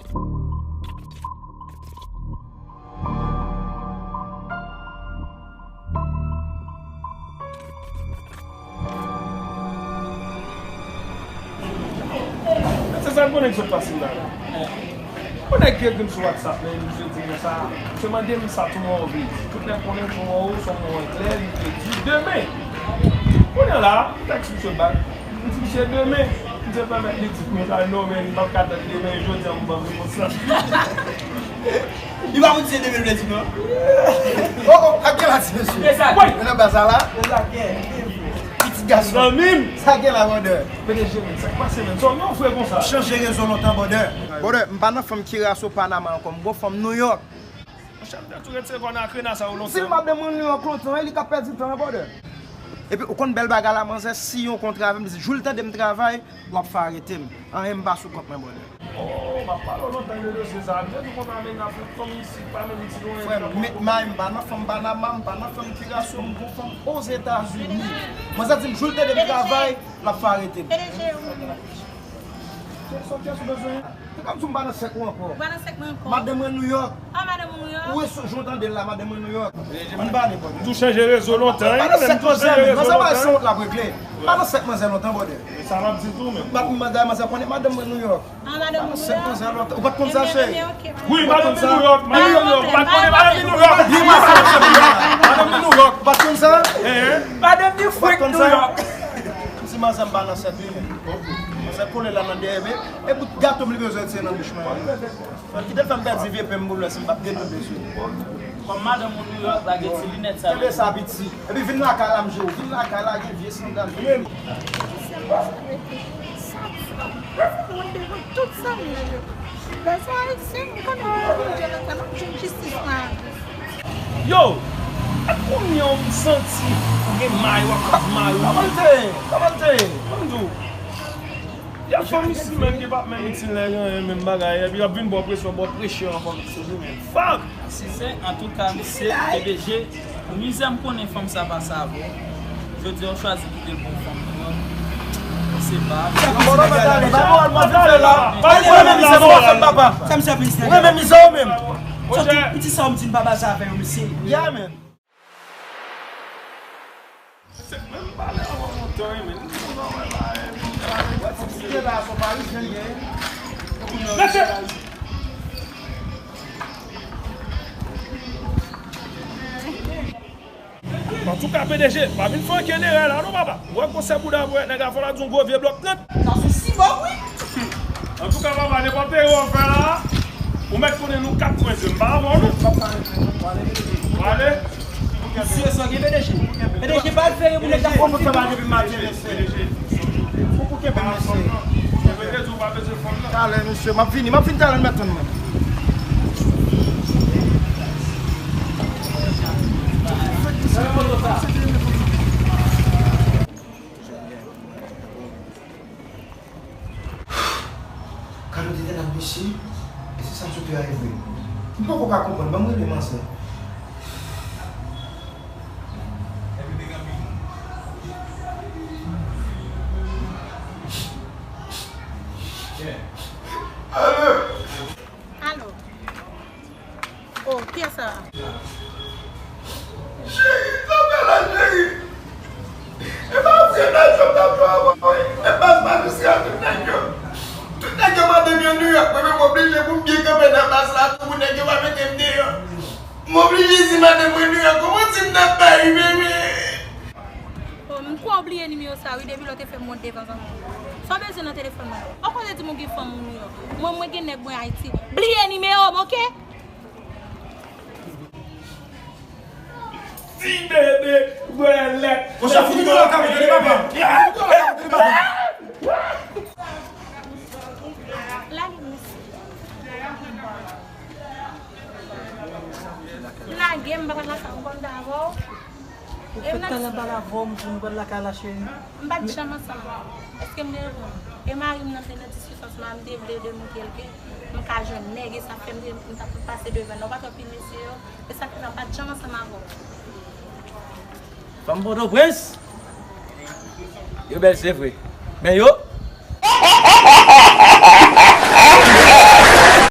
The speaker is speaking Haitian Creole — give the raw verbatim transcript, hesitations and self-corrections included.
Se sa m konnen k sot fasil la. Yon nèg ki ekri m sou WhatsApp, men misye di m sa. Misye mande m sa tomorrow vle di. Tout nèg konnen tomorrow se yon mo eklè, li vle di demen. Kounye a la, tèks misye bat. M di misye demen. Misye pèmèt li di m sa, non, men m p ap ka tann demen, jodi a m ban m repons la. Li pa konn si se demen l vle di non. Oh, oh, ak gen la ti mesye. Mwen nan baz la. Pitit gason. Zanmi m. Sa gen la, brother? P D G, men, sa k pase, men? Sa w gen yon frè konsa? M chanje rezo lontan, brother. Brother, m pa nan fanm Kiraso Panama ankò, m gon fanm New York. Monchè, m te tou retire kò nan akrena sa yo lontan. Si l madanm mwen New York lontan, e li k ap pèdi tan an, brother. Epi, ou konn bèl bagay la, manzè, si yon kontra avè m, jou l tande m travay, l ap fè arete m. Anyen m pa sou kont mwen, brother. Oh, m ap pale w lontan de dosye sa a. M te di w konn amenn ap fè fanm isit, pa menm isit, ou. Frè m, met may, m pa nan fanm Panama, m pa nan fanm Kiraso, m gon fanm Ozetazini. Manzè di m, jou l tande m travay, l ap fè arete m. P D G, ou menm. Kiyès ou bezwen? Se kòmsi m pa nan sèk ou ankò. Ou pa nan sèk mwen ankò. Madanm mwen New York. Ah, madanm ou New York? Ou wè jou w tande l la, madanm mwen New York. Ann pale, brother. M tou chanje rezo lontan, wi. M pa nan sèk manzè, men manzè pa se wont l ap regle. M pa nan sèk manzè lontan, brother. E sa m ap di tou, men. M ap mande manzè konnen madanm mwen New York. Ah, madanm ou New York? M pa nan sèk manzè lontan. Ou pa t konn sa, cheri? Wi, madanm li New York, madanm li New York. Ou pa t konnen madanm li New York? Madanm li New York. Ou pa t konn sa? Madanm li frenk New York. Si manzè m pa nan sèk li, men. Manzè kole la nan dèyè, men. E bout gato m li bezwen retire nan bouch mwen. Kite l fè m pèdi vye pen m pou lè si m p ap detounen sou li. Kòm madanm ou New York, lage ti linèt sa. Kenbe sa, piti. Epi vin lakay la, m jere w. Vin lakay la, gen vye sandal. Vin. Tout sa m ye yo. Lè sa ayisyen, m konnen mwen vin Jonathan, m ap jwenn jistis mwen. Yo! Ak kounye a w m santi ou gen may, w ap pran may ou. Kòman l te ye? Kòman l te ye? Ban m di w. Y ap fè misye menm ki p ap menm itil nèg anyen, menm bagay, epi y ap vin ba w presyon, ba w presyon ankò misye li menm. Fuck! Si se, antouka, misye, P D G, pou mizè m konnen fanm sa pase avè w, jodi a w chwazi kite l pou yon fanm New York, se pa. Sa bon, non, men talè, pa moral mwen vin fè la. Talè, mwen menm misye, mwen pa fè papa. Sa misye ap vin fè? Mwen menm mizè w menm. Sòti piti sa w m di m pa baze avè yo, misye. Yeah, man. Se menm pale avan lontan, wi, men. Wè ti misye la, son Parisyen li ye. Mesye! Antouka, P D G, pa vin fè ankenn erè la, non, papa. Ou wè gwosè bouda pou nèg la fè la di yon gwo vye blòk trant. Sa sou sibòk, wi. Antouka, papa, nenpòt erè w fè la, ou mèt konnen nou kat kwense. M pa avè w, non. Prale. Misye, sa gen P D G. P D G, pa veye pou nèg la fè. Fò nou fè mal depi maten, mesye. Fò nou kenbe, mesye. Talè, mesye. M ap vini, m ap vin talè, nou mèt tann mwen. Kado te tèt ak mesye, e se sa m sot fè a vre. M poko ka konprann, ban m rele manzè. Alo. Alo. Oh, kiyès sa? Cheri, sa fè la, cheri? E pa vre nèg yo t ap jwe avè w, wi. E baz majistra tout nèg yo. Tout nèg yo mande m yo New York, mwen menm m oblije pou m byen kanpe nan baz la tou pou nèg yo pa mete m deyò. M oblije di madanm mwen New York, kòman di m nan bay, bebe? Oh, m kwè w bliye nimewo sa wi, depi lè w te fè m monte devan zanmi w. Sa w bezwen nan telefòn mwen? Ou konnen di m ou gen fanm ou New York. Mwen, mwen gen nèg mwen Ayiti. Bliye nimewo m, oke? Ti bebe bwè lèt. Monchè, fouti nou lakay mwen, tande papa. Lage m isi. Lage m, m pa pral lakay ou, m konn ta avè w. Ou fèk talè m pale avè w, m di nou pral lakay la, cheri. M pa t janm ansanm avè w. Èske m te reponn? E mari m nan te nan diskisyon sou mari m, te vle demoutre l ke m ka jwenn nèg, e sa fè m te, m t ap pase devan nan. Ou pa t wè pil mesye yo? E sa fè m pa t janm ansanm avè w. Fanm Pòtoprens, yo bèl, se vre. Men yo,